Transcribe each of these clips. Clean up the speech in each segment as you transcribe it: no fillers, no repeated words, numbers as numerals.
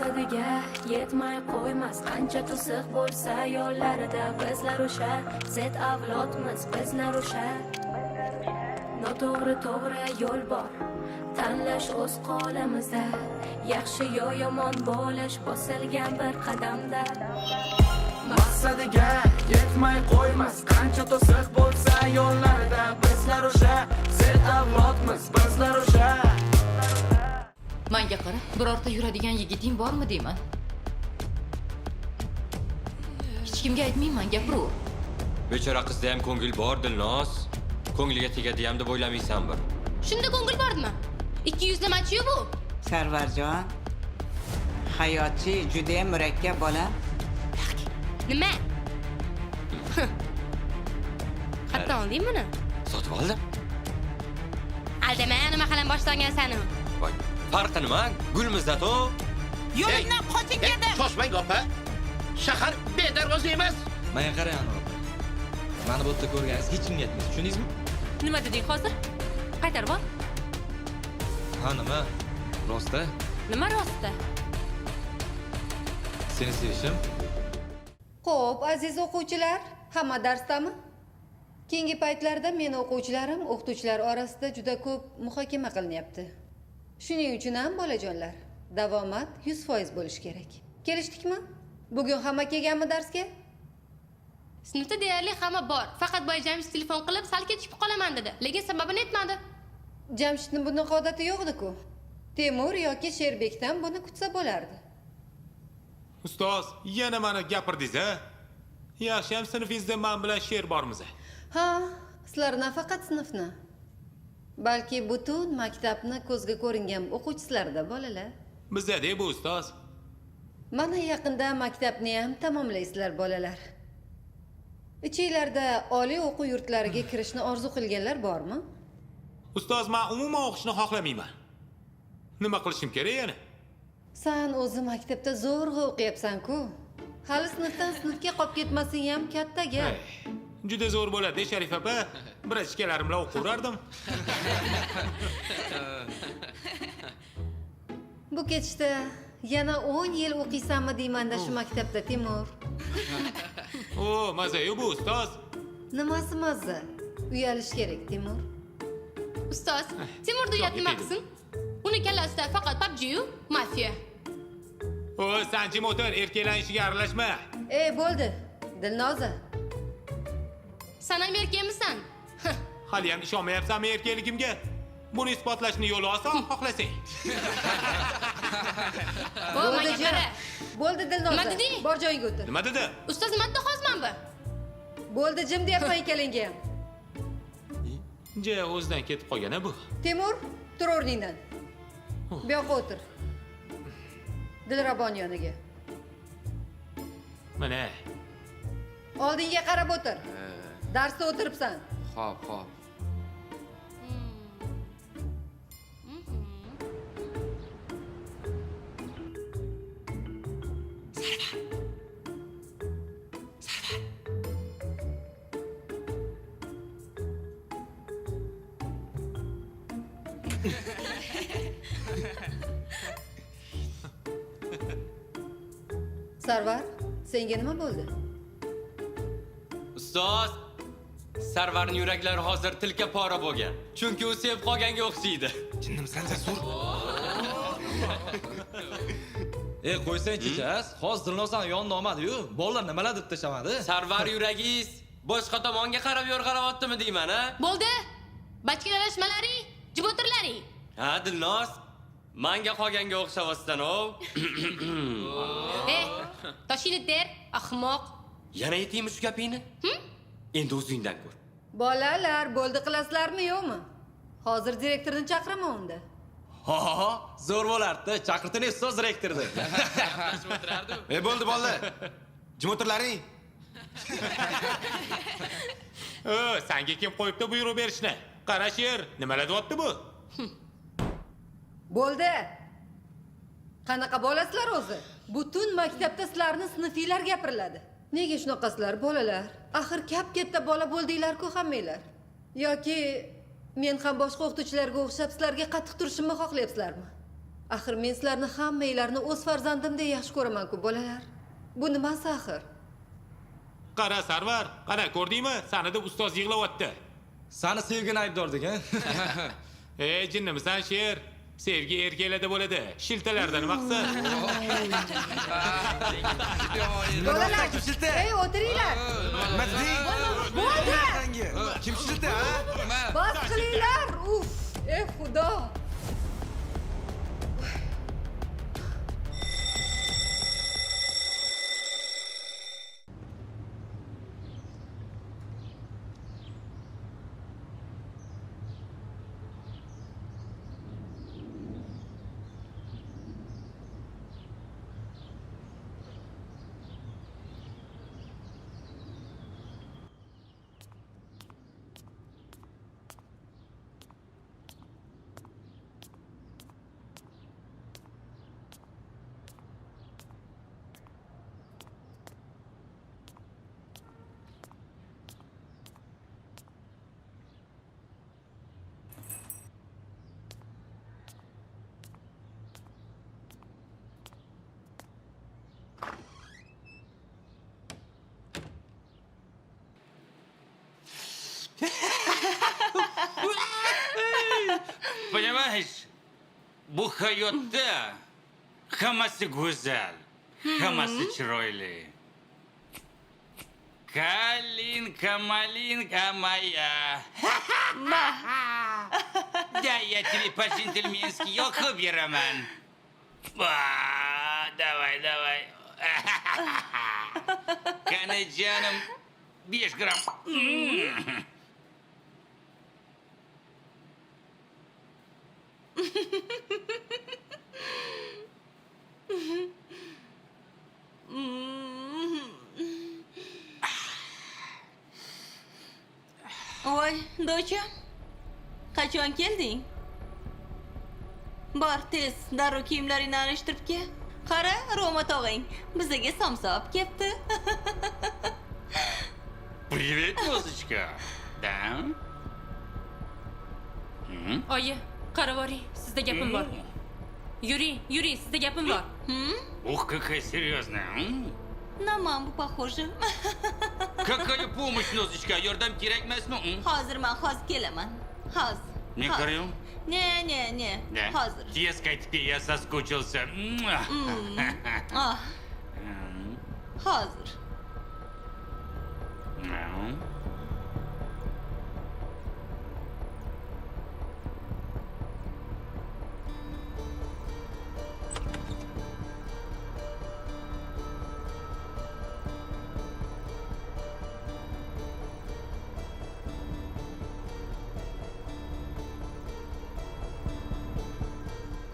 Maqsadiga yetmay qo'ymas, qancha to'siq bo'lsa yo'llarida. Bizlar o'sha Z avlodmiz, bizlar o'sha. Noto'g'ri, to'g'ri yo'l bor, tanlash o'z qo'limizda. Yaxshi yo yomon bo'lish bosilgan bir qadamda. Maqsadiga yetmay qo'ymas, qancha to'siq bo'lsa yo'llarida. Bizlar o'sha Z avlodmiz, bizlar o'sha. Manga qara, birorta yuradigan yigiting bormi deyman. Hech kimga aytmayman, gapiraver. Bechora qizda ham ko'ngil bor, Dilnoz. Ko'ngliga tegadi ham deb o'ylamaysan bir. Shunda ko'ngil bordimi? Ikki yuzlamachi-yu bu. Sarvarjon, hayotchi judayam murakkab bola. Nima? Qayerdan olding buni? Sotib oldim. Aldama, nima qilan boshlangan sani? Voy, farqi nima? Gulmiz to. Yo'limdan qoching dedim. Shoshmang opa. Shahar bedarvoza emas. Menga qarang, Anvar opa. Mani bu yerda ko'rganingiz hech kimga aytmaysiz, tushundingizmi? Nima deding hozir? Qaytarib ol. Ha, nima? Rost-a? Nima rostda? Seni sevishim. Xo'p, aziz o'quvchilar, hamma darsdami? Keyingi paytlarda meni o'quvchilarim o'qituvchilar orasida juda ko'p muhokama qilinyapti. Shuning uchun ham bolajonlar, davomat 100% bo'lishi kerak. Kelishdikmi? Bugun hamma kelganmi darsga? Sinfda deyarli hamma bor. Faqat boya Jamshid telefon qilib, sal kechikib qolaman dedi. Lekin sababini aytmadi. Jamshidning bunaqa odati yo'q edi-ku. Temur yoki Sherbekdan buni kutsa bo'lardi. Ustoz, yana mani gapirdingiz a? Yaxshi ham sinfingizda men bilan Sher bormiz. Ha, sizlar nafaqat sinfni, balki butun maktabni ko'zga ko'ringan o'quvchisizlarda, bolalar. Bizda bu ustoz. Mana yaqinda maktabni ham tamomlaysizlar, bolalar. Ichinglarda oliy o'quv yurtlariga kirishni orzu qilganlar bormi? Ustoz, men umuman o'qishni xohlamayman. Nima qilishim kerak yana? San o'zi maktabda zo'rg'a o'qiyapsan-ku. Hali sinfdan sinfga qolib ketmasing ham katta gap. Juda zo'r bo'ladi, Sharif opa. Brachkalarim bilan o'qiverardim. Bu ketishda yana 10 yil o'qiysanmi deymanda shu maktabda, Timur. O, maza-yu bu ustoz. Nimasi mazza? Uyalish kerak, Timur. Ustoz, Timurni uyat nima qilsin? Uni kallasida faqat PUBG-yu mafiya. O, san jim o'tir, erkaklar ishiga aralashma. Ey, bo'ldi. Dilnoza. San ham erkakmisan? Hali ham ishonmayapsanmi erkakligimga? Buni isbotlashni yo'li oson, xohlasang. O, menga qara. Bo'ldi, Dilnoza. Nima deding? Bor joyingga o'tir. Nima dedi? Ustoz, nima dedi hozirman bu? Bo'ldi, jim deyapman ikkalangga ham. Ja, o'zidan ketib qolgan bu. Timur, tur o'rningdan. Bu yoqqa o'tir. Dilrabon yoniga. Mana. Oldinga qarab o'tir. Darsda o'tiribsan. Xo'p, xo'p. Sarvar, senga nima bo'ldi? Ustoz, Sarvarning yuraklari hozir tilka pora bo'lgan. Chunki u sevib qolganga o'xshaydi. Jinnimisan, Jasur? Ey, qo'ysang chechas, hozir Dilnozani yonida olmadi-yu. Bolalar nimalar deb tashamadi? Sarvar yuragingiz boshqa tomonga qarab yo'rg'alayaptimi deyman, a? Bo'ldi. Bachkalarashmalaring, jim o'tirlaring. Ha, Dilnoz, manga qolganga o'xshavasdan-ov. Ey, toshingni ter, ahmoq. Yana aytaymi shu gapingni? Endi o'zingdan ko'r. Bolalar, bo'ldi qilasizlarmi, yo'qmi? Hozir direktorni chaqiraman unda. Ha, ha, zo'r bo'lardi. Chaqirtiring ustoz direktorni. Ey, bo'ldi bolalar. Jim o'tirlaring. O, sanga kim qo'yibdi buyruq berishni? Qara Sher, nimalar deyapti bu? Bo'ldi. Qanaqa bolasizlar o'zi? Butun maktabda sizlarni sinfinglar gapiriladi. Nega shunaqasizlar, bolalar? Axir kap-katta bola bo'ldinglar-ku hammanglar. Yoki men ham boshqa o'qituvchilarga o'xshab sizlarga qattiq turishimni xohlayapsizlarmi? Axir men sizlarni hammanglarni o'z farzandimdek yaxshi ko'raman-ku, bolalar. Bu nimasi axir? Qara Sarvar, qara ko'rdingmi? Sani deb ustoz yig'layapti. Sani sevgin aybdor degan. Ey jinnimisan sher? Sevgi erkaklarda bo'ladi. Shiltalarda nima qilsin? Bolalar, ey o'tiringlar. Nima deding? Bo'ldi. Kim shilta, ha? Bas qilinglar. Uf, ey Xudo. Понимаешь, bu hayotda hammasi go'zal, hammasi chiroyli. Калинка, малинка моя. Да, я тебе по-джентльменски yoqib beraman. Давай, давай. Qani jonim, 5 gramm. Voy, docha. Qachon kelding? Bor, tez darrov kiyimlaringni alishtirib kel. Qara, Roma tog'ang bizaga somsa olib kelibdi. Привет, Розочка. Да? Oyi, qaravoring, sizda gapim bor. Yuring, yuring, sizda gapim bor. Ух, какая серьезная. На маму похожа. Какая помощь, Нозочка? Yordam kerak emasmi? Hozir men hozir kelaman. Hozir. Men qarayim? Не, не, не. Hozir. Tez qaytib kel, я соскучился. Ah. Hozir.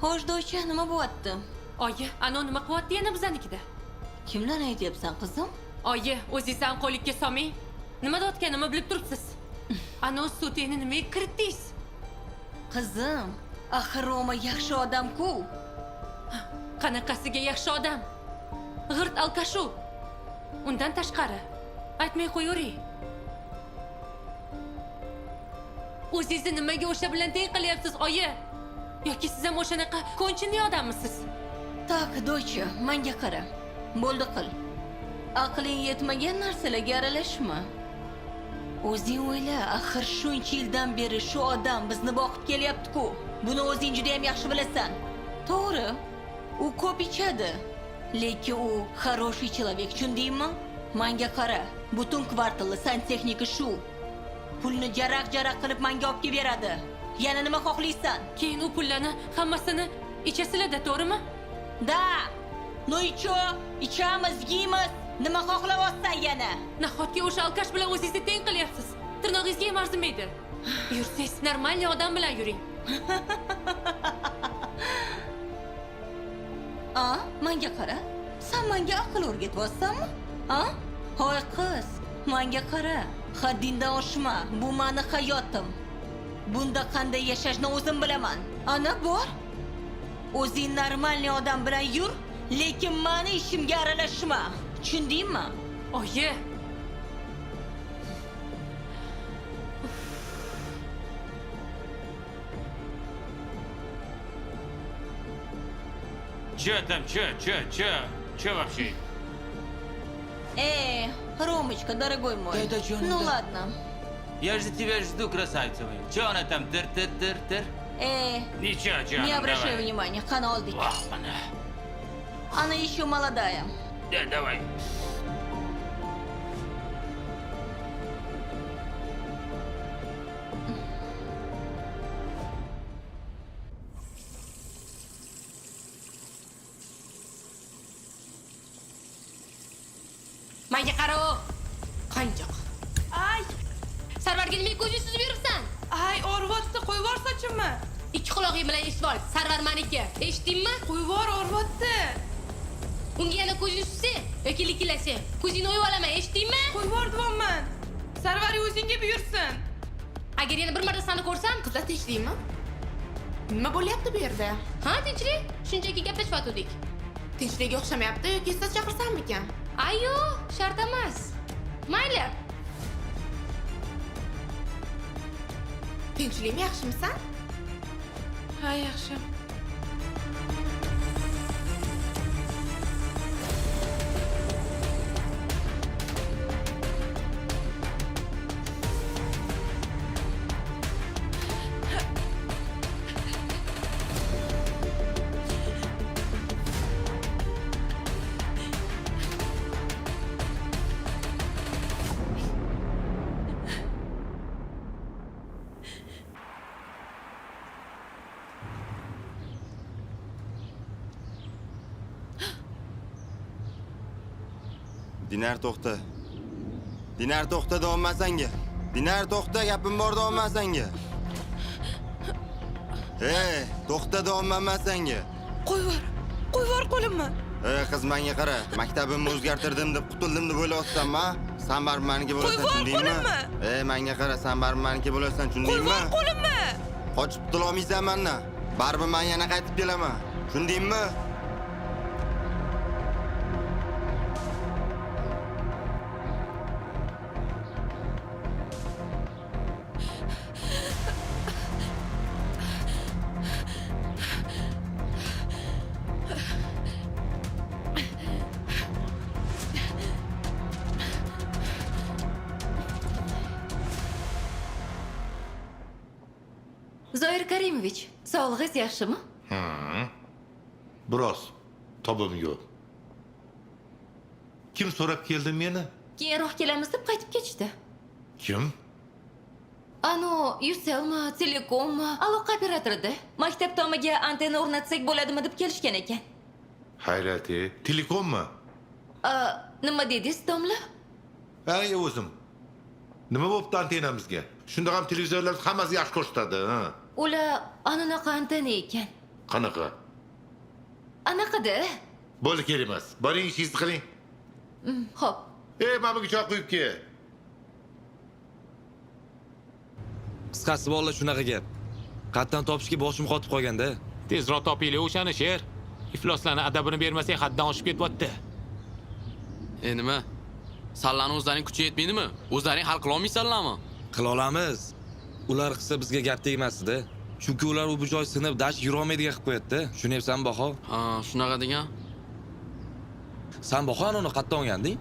Xo'sh, do'cha, nima bo'lyapti? Oyi, ana nima qilyapti yana bizanikida? Kimlarni aytyapsan, qizim? Oyi, o'zingiz ham qo'likka solmang. Nima deyotganimni bilib turibsiz. Ana sutini nimaga kiritdingiz? Qizim, axir Roma yaxshi odam-ku. Qanaqasiga yaxshi odam? G'irt alkashu. Undan tashqari, aytmay qo'yavering. O'zingizni nimaga o'sha bilan teng qilyapsiz, oyi? Yoki siz ham o'shanaqa konchini odammisiz? Tak, do'cha, menga qara. Bo'ldi qil. Aqling yetmagan narsalarga aralashma. O'zing o'yla, axir shuncha yildan beri shu odam bizni boqib kelyapti-ku. Buni o'zing juda ham yaxshi bilasan. To'g'ri, u ko'p ichadi, lekin u хороший человек, tushundingmi? Menga qara, butun kvartalni santexnika shu. Pulni jaraq-jaraq qilib menga olib kelib beradi. Yana nima xohlaysan? Keyin u pullarni hammasini ichasizlar-da, to'g'rimi? Da. Ну и чё? Ichamiz, yeymiz. Nima xohlayapsan yana? Nahotki o'sha alkash bilan o'zingizni teng qilyapsiz? Tirnog'ingizga ham arzimaydi. Yursangiz, normalniy odam bilan yuring. A, menga qara. Sen menga aql o'rgatyapsanmi? A? Hoy qiz, menga qara. Haddingdan oshma. Bu meni hayotim. Bunda qanday yashashni o'zim bilaman. Ana bor. O'zing normalniy odam bilan yur, lekin meni ishimga aralashma. Tushundingmi? Oyi. Че там, че, че, че, че вообще? Эй, Ромочка, дорогой мой. Да, да, чё она Ну там? ладно. Я же тебя жду, красавица моя. Че она там, тыр-тыр-тыр-тыр? Эй, Ничего, че не она, обращай давай. внимания, qani oldik. Вах, она. Она еще молодая. Да, давай. Menga qara, qanjoq. Ay! Sarvarga nimaga ko'zing suzib yuribsan? Ay, og'riyapti, qo'yib yubor sochimni. Ikki qulog'ing bilan eshitib ol. Sarvar meniki. Eshitdingmi? Qo'yib yubor, og'riyapti. Unga yana ko'zing suzsang yoki likillasang, ko'zingni o'yib olaman, eshitdingmi? Qo'yib yubor deyapman. Sarvar o'zingga buyursin. Agar yana bir marta seni ko'rsam, Qizlar tinchlikmi? Nima bo'lyapti bu yerda? Ha, tinchlik. Shunchaki gaplashayotgandik. Tinchlikka o'xshamayapti yoki siz chaqirsammikan? Ayo, shart emas. Mayli. Tinchlikmi, yaxshimisan? Ha, yaxshi. Dinar to'xta. Dinar to'xta deyapman senga. Dinar to'xta, gapim bor deyapman senga. Ey, to'xta deyapman man senga. Qo'yvor. Qo'yvor qo'limni. Ey qiz, menga qara. Maktabimni o'zgartirdim deb qutuldim deb o'ylayapsanmi? San baribir meniki bo'lasan, Qo'yvor tushundingmi? qo'limni. Ey, menga qara, san baribir meniki bo'lasan, tushundingmi? Qo'yvor qo'limni. Qochib qutula olmaysan mendan. Baribir men yana qaytib kelaman. Tushundingmi? Zoir Karimovich, sog'lig'ingiz yaxshimi? Biroz tobim yo'q. Kim so'rab keldi meni? Keyinroq kelamiz deb qaytib ketishdi. Kim? Ano, Ucellmi, Telekommi, aloqa operatorida. Maktab tomiga antenna o'rnatsak bo'ladimi deb kelishgan ekan. Hayrat, Telekommi? Nima dedingiz, domla? Ay, o'zim. Nima bo'pti antennamizga? Shunda ham televizorlar hammasi yaxshi ko'rsatadi, ha? Ular anaqa antenna ekan. Qanaqa? Anaqada. Bo'ldi, kerak emas. Boring, ishingizni qiling. Xo'p. Ey, mana bunga choy quyib kel. Qisqasi bolalar shunaqa gap. Qatdan topishga boshim qotib qolganda. Tezroq topinglar o'shani sher. Ifloslarni adabini bermasak haddan oshib ketyapti. Nima? Sallarni o'zlarining kuchi yetmaydimi? O'zlaring hal qila olmaysanlarmi? Qila olamiz. Ular qilsa bizga gap tegmasdi. Chunki ular u bu joy sinib, dash yura olmaydigan qilib qo'yadi-da. Tushunyapsanmi, Baho? Ha, shunaqa degan. San Baho uni qayerdan olganding?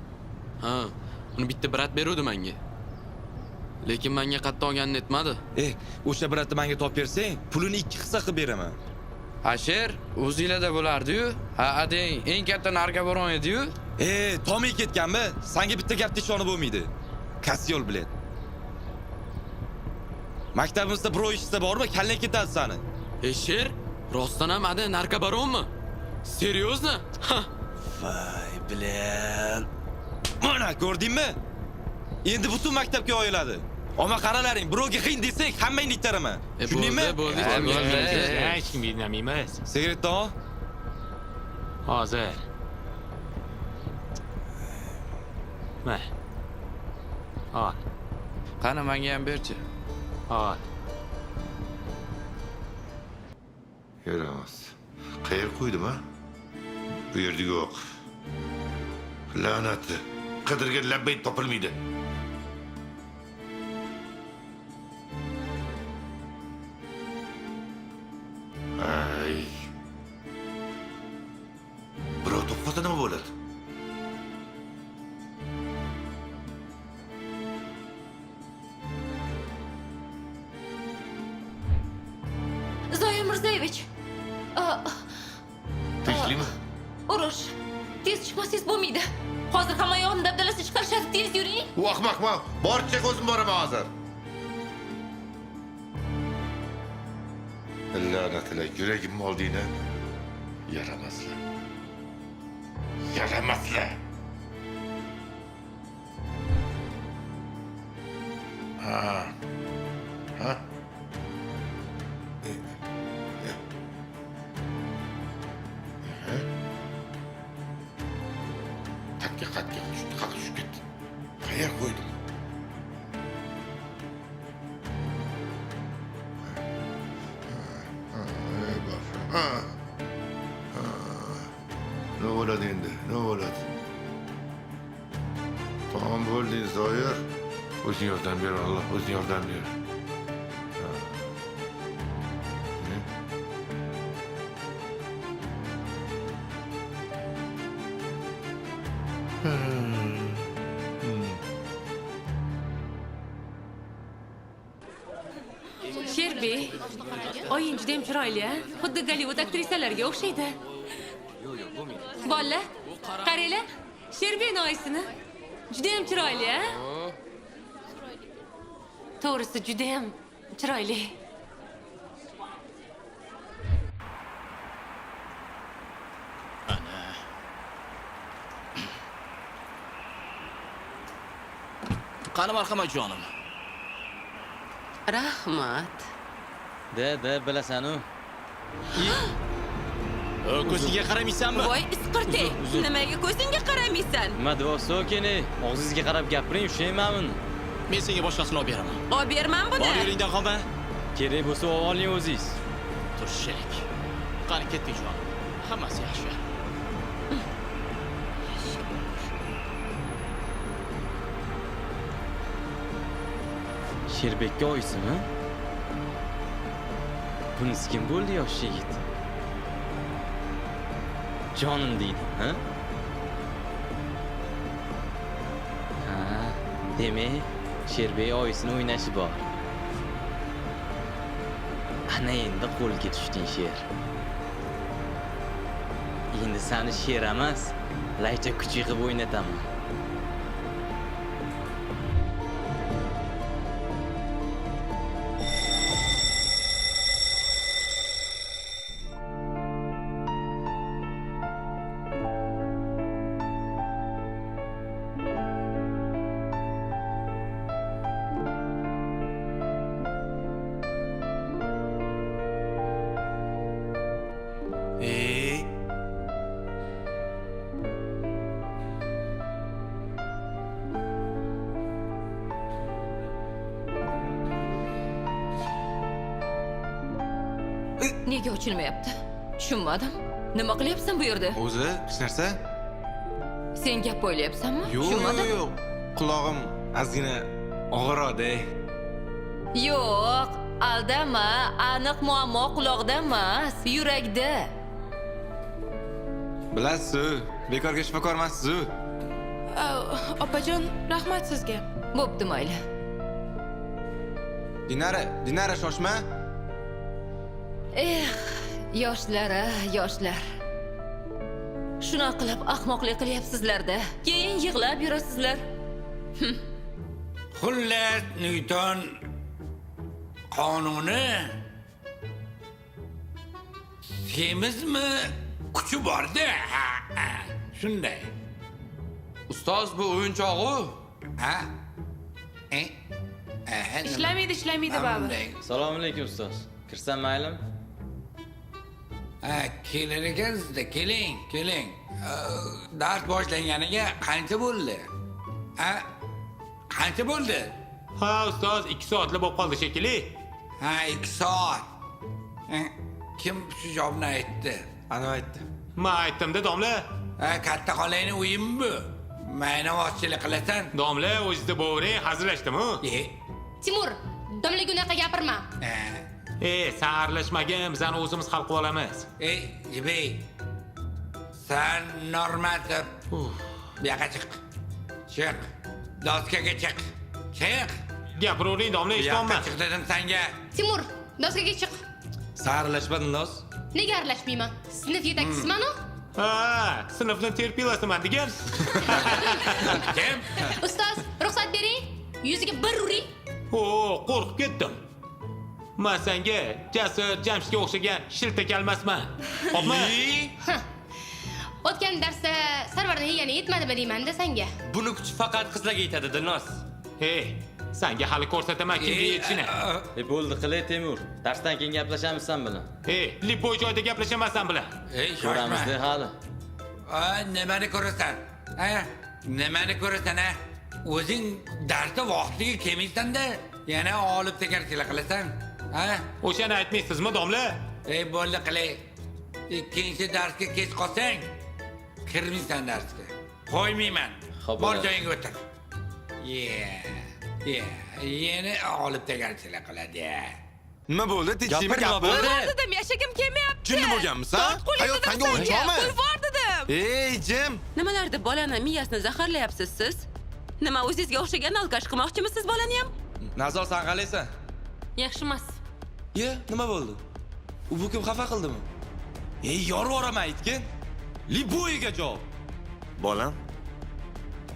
Ha, uni bitta brat beruvdi menga. Lekin menga qayerdan olganini aytmadi. O'sha bratni menga topib bersang, pulini 2 hissa qilib beraman. Ha, sher, o'zinglarda bo'lardi-yu. Ha, adang eng katta narkobaron edi-yu. Toming ketganmi? Senga bitta gapga ishonib bo'lmaydi. Kasyo'l bilet. Maktabimizda birov eshitsa bormi, kallang ketadi sani. Sher, rostdan ham adang narkobaronmi? Seriyozmi? Voy, bilan. Mana ko'rdingmi? Endi butun maktabga yoyiladi. Omma qaralaring, birovga qiyin desak, hammangni ittaraman. Tushundingmi? Bo'ldi, bo'ldi. Hech kimga indamaymiz. Sigaretni ol. Hozir. Ma. Ol. Qani menga ham berchi. Ol. Yaramas. Qayerga qo'ydim, ha? Bu yerda yo'q. La'nati. Qidirgan labbay topilmaydi. Ay. qolsa nima bo'ladi? Zoir Mirzoyevich. Tinchlikmi? Urush. Tez chiqmasangiz bo'lmaydi. Hozir hamma yoqni dabdalasi chiqarishadi. Tez yuring. U ahmoqmi? Borchak o'zim boraman hozir. La'natlar, yuragimni oldingni. Yaramaslar. Yaramaslar. Ha. Ha? Qatga tushdi, qatga tushib ketdi. Qayerga qo'ydim? Nima bo'ladi endi? Nima bo'ladi? Tamam bo'lding, Zoir. O'zing yordam ber, Alloh, o'zing yordam ber. Sherbek, oying juda ham chiroyli, a? Xuddi Gollivud aktrisalariga o'xshaydi. Bolalar, qaranglar, Sherbekning oyisini. Juda ham chiroyli, a? To'g'risi juda ham chiroyli. Ana. Qani marhamat jonim. Rahmat. Da, bilasan-u. Ko'zingga qaramaysanmi? Voy, isqirtek. Nimaga ko'zingga qaramaysan? Nima deyapsiz, okeni? Og'zingizga qarab gapiring, ushlayman uni. Men senga boshqasini olib beraman. Olib berman buni. Bor yo'lingdan qolma. Kerak bo'lsa oling o'zingiz. Turshak. Qani ketdik jonim. Hammasi yaxshi. Sherbekka oyisimi? Bunisi kim bo'ldi yosh yigit? Jonim deydi, ha? Ha, demak, Sherbek oyisini o'ynashi bor. Ana endi qo'lga tushding, Sher. Endi seni Sher emas, laycha kuchi qilib o'ynataman. Nega ochilmayapti? Tushunmadim. Nima qilyapsan bu yerda? O'zi hech narsa. Sen gap o'ylayapsanmi? Yo'q, yo'q, yo'q. Qulog'im ozgina og'iradi. Yo'q, aldama, aniq muammo quloqda emas, yurakda. Bilasiz-ku, bekorga shifokor emassiz-ku. Opajon, rahmat sizga. Bo'pti, mayli. Dinara, Dinara shoshma. Eh, yoshlar, yoshlar. Shunaqa qilib ahmoqlik qilyapsizlar-da. Keyin yig'lab yurasizlar. Xullas, Nyuton qonuni semizmi kuchi bor-da. Ha, shunday. Ustoz, bu o'yinchoq-u. Ha? Ishlamaydi, ishlamaydi baribir. Assalomu alaykum ustoz. Kirsam maylimi? Ha, kelar ekansizda, keling, keling. Dars boshlanganiga qancha bo'ldi? Ha? Qancha bo'ldi? Ha, ustoz, 2 soatlab bo'lib qoldi shekilli. Ha, 2 soat. Kim shu javobni aytdi? Ana aytdi. Men aytdim-da, domla. Ha, katta xolangni uyimi bu? Maynavozchilik qilasan. Domla, o'zingizda bo'vering, hazillashdim-u. Timur, domlaga unaqa gapirma. Sen aralashmagin, bizani o'zimiz hal qilib olamiz. Ey, Jibey. San Normatov. Bu yoqqa chiq. Chiq. Doskaga chiq. Chiq. Gapiravering domla, Bu yoqqa eshitolman. chiq dedim sanga. Timur, doskaga chiq. San aralashma, Dilnoz. Nega aralashmayman? Sinf yetakchisiman-u. Ha, sinfni terpilasiman degan. Kim? Ustoz, ruxsat bering. Yuziga bir uring. O, qo'rqib ketdim. Man senga Jasur Jamshidga o'xshagan shiltakalmasman. Hopmi? O'tgan darsda Sarvarni yegani yetmadimi deyman-da senga. Buni kuchi faqat qizlarga yetadi, Dilnoz. Hey, sanga hali ko'rsataman kimga yetishini. E bo'ldi, qilay Temur. Darsdan keyin gaplashamiz san bilan. Hey, любой joyda gaplashaman san bilan. Ey, shoshma. Ko'ramiz-da hali. A, nimani ko'rasan? Ha? Nimani ko'rasan, ha? O'zing darsda vaqtiga kelmaysan-da, yana olib tegarchilik qilasan. Ha? O'shani aytmaysizmi, domla? Ey, bo'ldi qilay. Ikkinchi darsga kech qolsang, kirmaysan darsga. Qo'ymayman. Xo'p, Bor bo'ladi. joyingga o'tir. Ye. Ye, yana olib tegarchilik qiladi. Nima bo'ldi? Tinchlikmi Gapir, nima gapir? bo'ldi? Dedim, yashagim kelmayapti. Jinni bo'lganmisan? Tort qo'ling Hayot dedim sanga o'yinchoqmi? Pul bor dedim. Ey, jim. Nimalarda bolani miyasini zaharlayapsiz siz? Nima o'zingizga o'xshagan alkash qilmoqchimisiz bolani ham? Nazor, san qalaysan? Yaxshi emas. Ye, nima bo'ldi? U bu kim xafa qildimi? Ey, yorib yuboraman aytgin. Liboyiga javob. Bolam.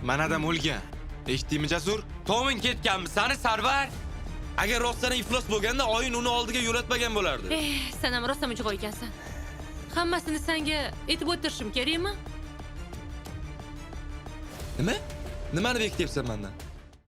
Mana adam o'lgan. Eshitdingmi, Jasur? Toming ketganmi sani Sarvar? Agar rostdan iflos bo'lganda oyin uni oldiga yo'latmagan bo'lardi. Eh, sen ham rosa mijg'o ekansan. Hammasini senga aytib o'tirishim kerakmi? Nima? Nimani bekityapsan mendan?